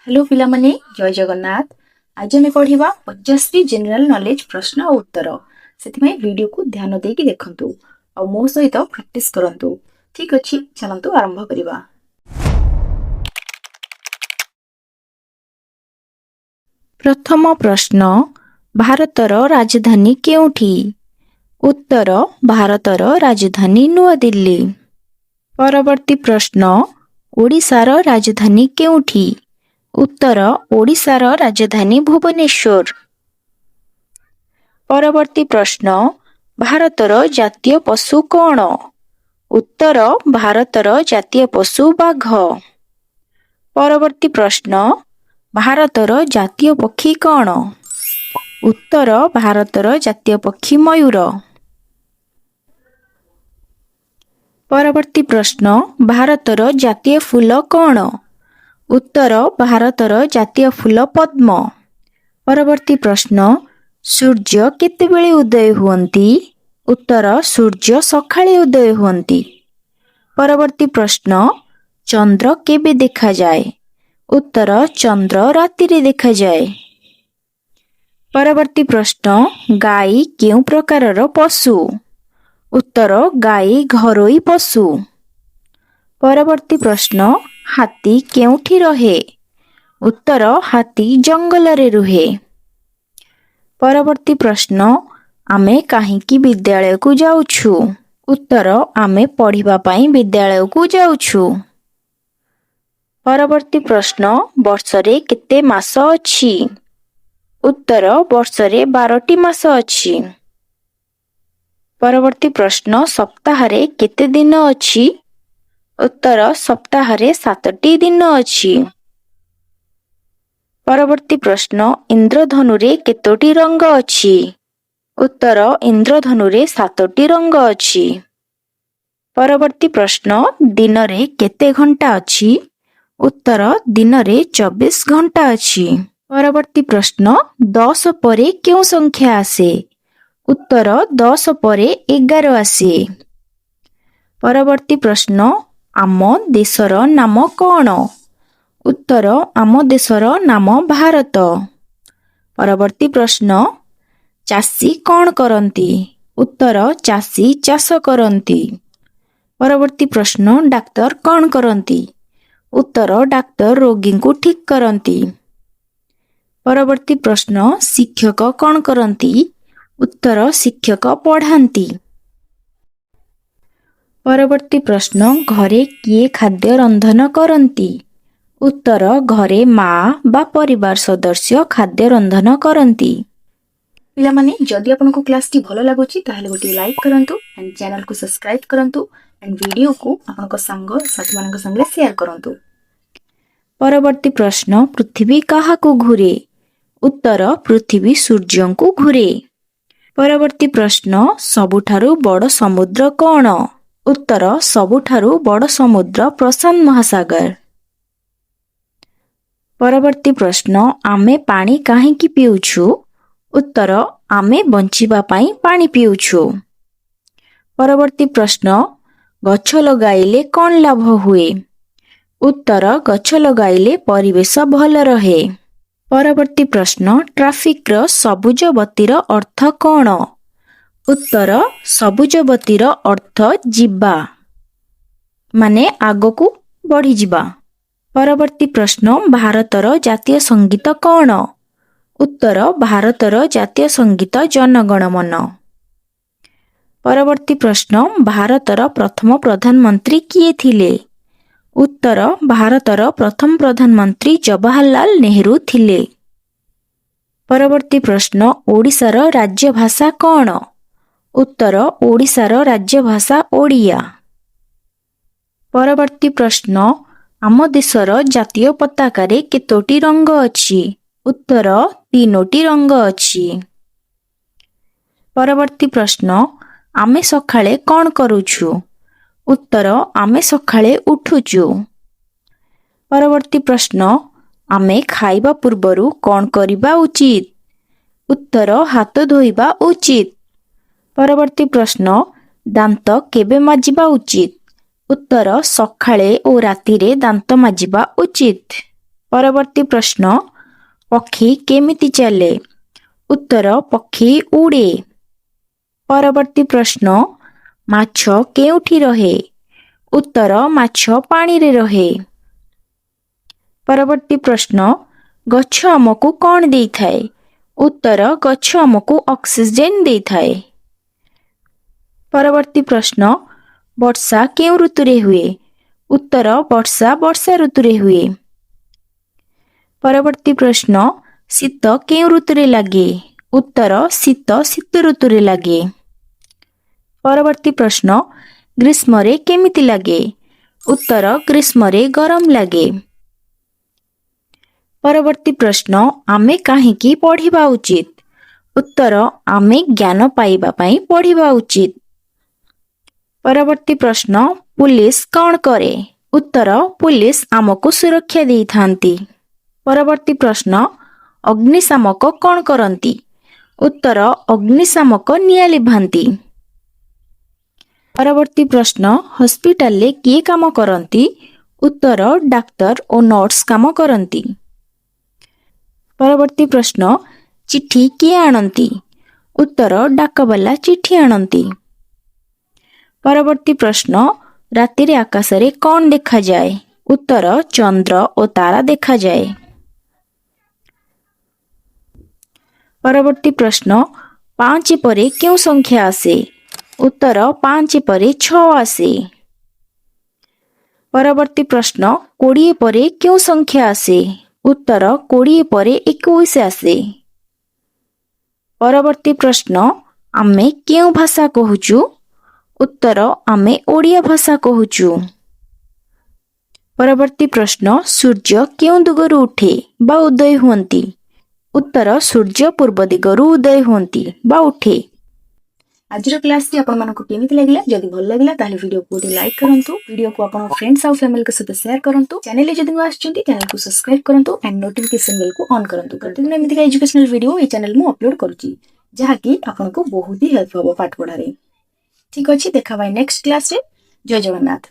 Hello ପିଲାମାନେ, ଜୟ ଜଗନ୍ନାଥ। ଆଜି ଆମେ ପଢ଼ିବା 50ଟି ଜେନେରାଲ ନଲେଜ ପ୍ରଶ୍ନ ଆଉ ଉତ୍ତର। ସେଥିପାଇଁ ଭିଡ଼ିଓକୁ ଧ୍ୟାନ ଦେଇକି ଦେଖନ୍ତୁ ଆଉ ମୋ ସହିତ ପ୍ରାକ୍ଟିସ୍ କରନ୍ତୁ। ଠିକ୍ ଅଛି, ଚାଲନ୍ତୁ ଆରମ୍ଭ କରିବା। ପ୍ରଥମ ପ୍ରଶ୍ନ, ଭାରତର ରାଜଧାନୀ କେଉଁଠି? ଉତ୍ତର, ଭାରତର ରାଜଧାନୀ ନୂଆଦିଲ୍ଲୀ। ପରବର୍ତ୍ତୀ ପ୍ରଶ୍ନ, ଓଡ଼ିଶାର ରାଜଧାନୀ କେଉଁଠି? ଉତ୍ତର, ଓଡ଼ିଶାର ରାଜଧାନୀ ଭୁବନେଶ୍ୱର। ପରବର୍ତ୍ତୀ ପ୍ରଶ୍ନ, ଭାରତର ଜାତୀୟ ପଶୁ କ'ଣ? ଉତ୍ତର, ଭାରତର ଜାତୀୟ ପଶୁ ବାଘ। ପରବର୍ତ୍ତୀ ପ୍ରଶ୍ନ, ଭାରତର ଜାତୀୟ ପକ୍ଷୀ କ'ଣ? ଉତ୍ତର, ଭାରତର ଜାତୀୟ ପକ୍ଷୀ ମୟୂର। ପରବର୍ତ୍ତୀ ପ୍ରଶ୍ନ, ଭାରତର ଜାତୀୟ ଫୁଲ କ'ଣ? ଉତ୍ତର, ଭାରତର ଜାତୀୟ ଫୁଲ ପଦ୍ମ। ପରବର୍ତ୍ତୀ ପ୍ରଶ୍ନ, ସୂର୍ଯ୍ୟ କେତେବେଳେ ଉଦୟ ହୁଅନ୍ତି? ଉତ୍ତର, ସୂର୍ଯ୍ୟ ସକାଳେ ଉଦୟ ହୁଅନ୍ତି। ପରବର୍ତ୍ତୀ ପ୍ରଶ୍ନ, ଚନ୍ଦ୍ର କେବେ ଦେଖାଯାଏ? ଉତ୍ତର, ଚନ୍ଦ୍ର ରାତିରେ ଦେଖାଯାଏ। ପରବର୍ତ୍ତୀ ପ୍ରଶ୍ନ, ଗାଈ କେଉଁ ପ୍ରକାରର ପଶୁ? ଉତ୍ତର, ଗାଈ ଘରୋଇ ପଶୁ। ପରବର୍ତ୍ତୀ ପ୍ରଶ୍ନ, ହାତୀ କେଉଁଠି ରହେ? ଉତ୍ତର, ହାତୀ ଜଙ୍ଗଲରେ ରୁହେ। ପରବର୍ତ୍ତୀ ପ୍ରଶ୍ନ, ଆମେ କାହିଁକି ବିଦ୍ୟାଳୟକୁ ଯାଉଛୁ? ଉତ୍ତର, ଆମେ ପଢ଼ିବା ପାଇଁ ବିଦ୍ୟାଳୟକୁ ଯାଉଛୁ। ପରବର୍ତ୍ତୀ ପ୍ରଶ୍ନ, ବର୍ଷରେ କେତେ ମାସ ଅଛି? ଉତ୍ତର, ବର୍ଷରେ 12ଟି ମାସ ଅଛି। ପରବର୍ତ୍ତୀ ପ୍ରଶ୍ନ, ସପ୍ତାହରେ କେତେ ଦିନ ଅଛି? ଉତ୍ତର, ସପ୍ତାହରେ 7ଟି ଦିନ ଅଛି। ପରବର୍ତ୍ତୀ ପ୍ରଶ୍ନ, ଇନ୍ଦ୍ରଧନୁରେ କେତୋଟି ରଙ୍ଗ ଅଛି? ଉତ୍ତର, ଇନ୍ଦ୍ରଧନୁରେ 7ଟି ରଙ୍ଗ ଅଛି। ପରବର୍ତ୍ତୀ ପ୍ରଶ୍ନ, ଦିନରେ କେତେ ଘଣ୍ଟା ଅଛି? ଉତ୍ତର, ଦିନରେ 24 ଘଣ୍ଟା ଅଛି। ପରବର୍ତ୍ତୀ ପ୍ରଶ୍ନ, 10 ପରେ କେଉଁ ସଂଖ୍ୟା ଆସେ? ଉତ୍ତର, 10 ପରେ 11 ଆସେ। ପରବର୍ତ୍ତୀ ପ୍ରଶ୍ନ, ଆମ ଦେଶର ନାମ କ'ଣ? ଉତ୍ତର, ଆମ ଦେଶର ନାମ ଭାରତ। ପରବର୍ତ୍ତୀ ପ୍ରଶ୍ନ, ଚାଷୀ କ'ଣ କରନ୍ତି? ଉତ୍ତର, ଚାଷୀ ଚାଷ କରନ୍ତି। ପରବର୍ତ୍ତୀ ପ୍ରଶ୍ନ, ଡାକ୍ତର କ'ଣ କରନ୍ତି? ଉତ୍ତର, ଡାକ୍ତର ରୋଗୀଙ୍କୁ ଠିକ୍ କରନ୍ତି। ପରବର୍ତ୍ତୀ ପ୍ରଶ୍ନ, ଶିକ୍ଷକ କ'ଣ କରନ୍ତି? ଉତ୍ତର, ଶିକ୍ଷକ ପଢ଼ାନ୍ତି। ପରବର୍ତ୍ତୀ ପ୍ରଶ୍ନ, ଘରେ କିଏ ଖାଦ୍ୟ ରନ୍ଧନ କରନ୍ତି? ଉତ୍ତର, ଘରେ ମା ବା ପରିବାର ସଦସ୍ୟ ଖାଦ୍ୟ ରନ୍ଧନ କରନ୍ତି। ପିଲାମାନେ, ଯଦି ଆପଣଙ୍କୁ କ୍ଲାସଟି ଭଲ ଲାଗୁଛି, ତାହେଲେ ଗୋଟିଏ ଲାଇକ୍ କରନ୍ତୁ ଆଣ୍ଡ ଚ୍ୟାନେଲକୁ ସବସ୍କ୍ରାଇବ୍ କରନ୍ତୁ ଆଣ୍ଡ ଭିଡ଼ିଓକୁ ଆପଣଙ୍କ ସାଙ୍ଗ ସାଥିମାନଙ୍କ ସାଙ୍ଗରେ ସେୟାର କରନ୍ତୁ। ପରବର୍ତ୍ତୀ ପ୍ରଶ୍ନ, ପୃଥିବୀ କାହାକୁ ଘୂରେ? ଉତ୍ତର, ପୃଥିବୀ ସୂର୍ଯ୍ୟଙ୍କୁ ଘୂରେ। ପରବର୍ତ୍ତୀ ପ୍ରଶ୍ନ, ସବୁଠାରୁ ବଡ଼ ସମୁଦ୍ର କ'ଣ? ଉତ୍ତର, ସବୁଠାରୁ ବଡ଼ ସମୁଦ୍ର ପ୍ରଶାନ୍ତ ମହାସାଗର। ପରବର୍ତ୍ତୀ ପ୍ରଶ୍ନ, ଆମେ ପାଣି କାହିଁକି ପିଉଛୁ? ଉତ୍ତର, ଆମେ ବଞ୍ଚିବା ପାଇଁ ପାଣି ପିଉଛୁ। ପରବର୍ତ୍ତୀ ପ୍ରଶ୍ନ, ଗଛ ଲଗାଇଲେ କ'ଣ ଲାଭ ହୁଏ? ଉତ୍ତର, ଗଛ ଲଗାଇଲେ ପରିବେଶ ଭଲ ରହେ। ପରବର୍ତ୍ତୀ ପ୍ରଶ୍ନ, ଟ୍ରାଫିକର ସବୁଜ ବତୀର ଅର୍ଥ କ'ଣ? ଉତ୍ତର, ସବୁଜ ବତୀର ଅର୍ଥ ଯିବା, ମାନେ ଆଗକୁ ବଢ଼ିଯିବା। ପରବର୍ତ୍ତୀ ପ୍ରଶ୍ନ, ଭାରତର ଜାତୀୟ ସଙ୍ଗୀତ କ'ଣ? ଉତ୍ତର, ଭାରତର ଜାତୀୟ ସଙ୍ଗୀତ ଜନଗଣମନ। ପରବର୍ତ୍ତୀ ପ୍ରଶ୍ନ, ଭାରତର ପ୍ରଥମ ପ୍ରଧାନମନ୍ତ୍ରୀ କିଏ ଥିଲେ? ଉତ୍ତର, ଭାରତର ପ୍ରଥମ ପ୍ରଧାନମନ୍ତ୍ରୀ ଜବାହରଲାଲ ନେହେରୁ ଥିଲେ। ପରବର୍ତ୍ତୀ ପ୍ରଶ୍ନ, ଓଡ଼ିଶାର ରାଜ୍ୟ ଭାଷା କ'ଣ? ଉତ୍ତର, ଓଡ଼ିଶାର ରାଜ୍ୟ ଭାଷା ଓଡ଼ିଆ। ପରବର୍ତ୍ତୀ ପ୍ରଶ୍ନ, ଆମ ଦେଶର ଜାତୀୟ ପତାକାରେ କେତୋଟି ରଙ୍ଗ ଅଛି? ଉତ୍ତର, ତିନୋଟି ରଙ୍ଗ ଅଛି। ପରବର୍ତ୍ତୀ ପ୍ରଶ୍ନ, ଆମେ ସକାଳେ କ'ଣ କରୁଛୁ? ଉତ୍ତର, ଆମେ ସକାଳେ ଉଠୁଛୁ। ପରବର୍ତ୍ତୀ ପ୍ରଶ୍ନ, ଆମେ ଖାଇବା ପୂର୍ବରୁ କ'ଣ କରିବା ଉଚିତ? ଉତ୍ତର, ହାତ ଧୋଇବା ଉଚିତ। ପରବର୍ତ୍ତୀ ପ୍ରଶ୍ନ, ଦାନ୍ତ କେବେ ମାଜିବା ଉଚିତ? ଉତ୍ତର, ସକାଳେ ଓ ରାତିରେ ଦାନ୍ତ ମାଜିବା ଉଚିତ। ପରବର୍ତ୍ତୀ ପ୍ରଶ୍ନ, ପକ୍ଷୀ କେମିତି ଚାଲେ? ଉତ୍ତର, ପକ୍ଷୀ ଉଡ଼େ। ପରବର୍ତ୍ତୀ ପ୍ରଶ୍ନ, ମାଛ କେଉଁଠି ରହେ? ଉତ୍ତର, ମାଛ ପାଣିରେ ରହେ। ପରବର୍ତ୍ତୀ ପ୍ରଶ୍ନ, ଗଛ ଆମକୁ କ'ଣ ଦେଇଥାଏ? ଉତ୍ତର, ଗଛ ଆମକୁ ଅକ୍ସିଜେନ୍ ଦେଇଥାଏ। ପରବର୍ତ୍ତୀ ପ୍ରଶ୍ନ, ବର୍ଷା କେଉଁ ଋତୁରେ ହୁଏ? ଉତ୍ତର, ବର୍ଷା ବର୍ଷା ଋତୁରେ ହୁଏ। ପରବର୍ତ୍ତୀ ପ୍ରଶ୍ନ, ଶୀତ କେଉଁ ଋତୁରେ ଲାଗେ? ଉତ୍ତର, ଶୀତ ଶୀତ ଋତୁରେ ଲାଗେ। ପରବର୍ତ୍ତୀ ପ୍ରଶ୍ନ, ଗ୍ରୀଷ୍ମରେ କେମିତି ଲାଗେ? ଉତ୍ତର, ଗ୍ରୀଷ୍ମରେ ଗରମ ଲାଗେ। ପରବର୍ତ୍ତୀ ପ୍ରଶ୍ନ, ଆମେ କାହିଁକି ପଢ଼ିବା ଉଚିତ? ଉତ୍ତର, ଆମେ ଜ୍ଞାନ ପାଇବା ପାଇଁ ପଢ଼ିବା ଉଚିତ। ପରବର୍ତ୍ତୀ ପ୍ରଶ୍ନ, ପୁଲିସ କ'ଣ କରେ? ଉତ୍ତର, ପୁଲିସ ଆମକୁ ସୁରକ୍ଷା ଦେଇଥାନ୍ତି। ପରବର୍ତ୍ତୀ ପ୍ରଶ୍ନ, ଅଗ୍ନିଶାମକ କ'ଣ କରନ୍ତି? ଉତ୍ତର, ଅଗ୍ନିଶାମକ ନିଆଁ ଲିଭାନ୍ତି। ପରବର୍ତ୍ତୀ ପ୍ରଶ୍ନ, ହସ୍ପିଟାଲରେ କିଏ କାମ କରନ୍ତି? ଉତ୍ତର, ଡାକ୍ତର ଓ ନର୍ସ କାମ କରନ୍ତି। ପରବର୍ତ୍ତୀ ପ୍ରଶ୍ନ, ଚିଠି କିଏ ଆଣନ୍ତି? ଉତ୍ତର, ଡାକବାଲା ଚିଠି ଆଣନ୍ତି। ପରବର୍ତ୍ତୀ ପ୍ରଶ୍ନ, ରାତିରେ ଆକାଶରେ କ'ଣ ଦେଖାଯାଏ? ଉତ୍ତର, ଚନ୍ଦ୍ର ଓ ତାରା ଦେଖାଯାଏ। ପରବର୍ତ୍ତୀ ପ୍ରଶ୍ନ, 5 ପରେ କେଉଁ ସଂଖ୍ୟା ଆସେ? ଉତ୍ତର, 5 ପରେ 6 ଆସେ। ପରବର୍ତ୍ତୀ ପ୍ରଶ୍ନ, 20 ପରେ କେଉଁ ସଂଖ୍ୟା ଆସେ? ଉତ୍ତର, 20 ପରେ 21 ଆସେ। ପରବର୍ତ୍ତୀ ପ୍ରଶ୍ନ, ଆମେ କେଉଁ ଭାଷା କହୁଛୁ? ଉତ୍ତର, ଆମେ ଓଡ଼ିଆ ଭାଷା କହୁଛୁ। ପରବର୍ତ୍ତୀ ପ୍ରଶ୍ନ, ସୂର୍ଯ୍ୟ କେଉଁ ଦିଗରୁ ଉଠେ ବା ଉଦୟ ହୁଅନ୍ତି? ଉତ୍ତର, ସୂର୍ଯ୍ୟ ପୂର୍ବ ଦିଗରୁ ଉଦୟ ହୁଅନ୍ତି ବା ଉଠେ। ଆଜିର କ୍ଲାସଟି ଆପଣମାନଙ୍କୁ କେମିତି ଲାଗିଲା? ଯଦି ଭଲ ଲାଗିଲା, ତାହେଲେ ଭିଡ଼ିଓକୁ ଗୋଟେ ଲାଇକ୍ କରନ୍ତୁ, ଭିଡ଼ିଓକୁ ଆପଣଙ୍କ ଫ୍ରେଣ୍ଡସ୍ ଆଉ ଫ୍ୟାମିଲିଙ୍କ ସହିତ ସେୟାର କରନ୍ତୁ। ଚ୍ୟାନେଲରେ ଯଦି ନୂଆ ଆସିଛନ୍ତି, ଚ୍ୟାନେଲକୁ ସବସ୍କ୍ରାଇବ କରନ୍ତୁ ଆଣ୍ଡ ନୋଟିଫିକେସନ ବେଲକୁ ଅନ୍ କରନ୍ତୁ। ପ୍ରତିଦିନ ଏମିତିକା ଏଜୁକେସନାଲ ଭିଡ଼ିଓ ଏଇ ଚ୍ୟାନେଲ ମୁଁ ଅପଲୋଡ କରୁଛି, ଯାହାକି ଆପଣଙ୍କୁ ବହୁତ ହି ହେଲ୍ପ ହବ ପାଠ ପଢ଼ାରେ। ଠିକ ଅଛି, ଦେଖା ହବା ନେକ୍ସଟ କ୍ଲାସରେ। ଜୟ ଜଗନ୍ନାଥ।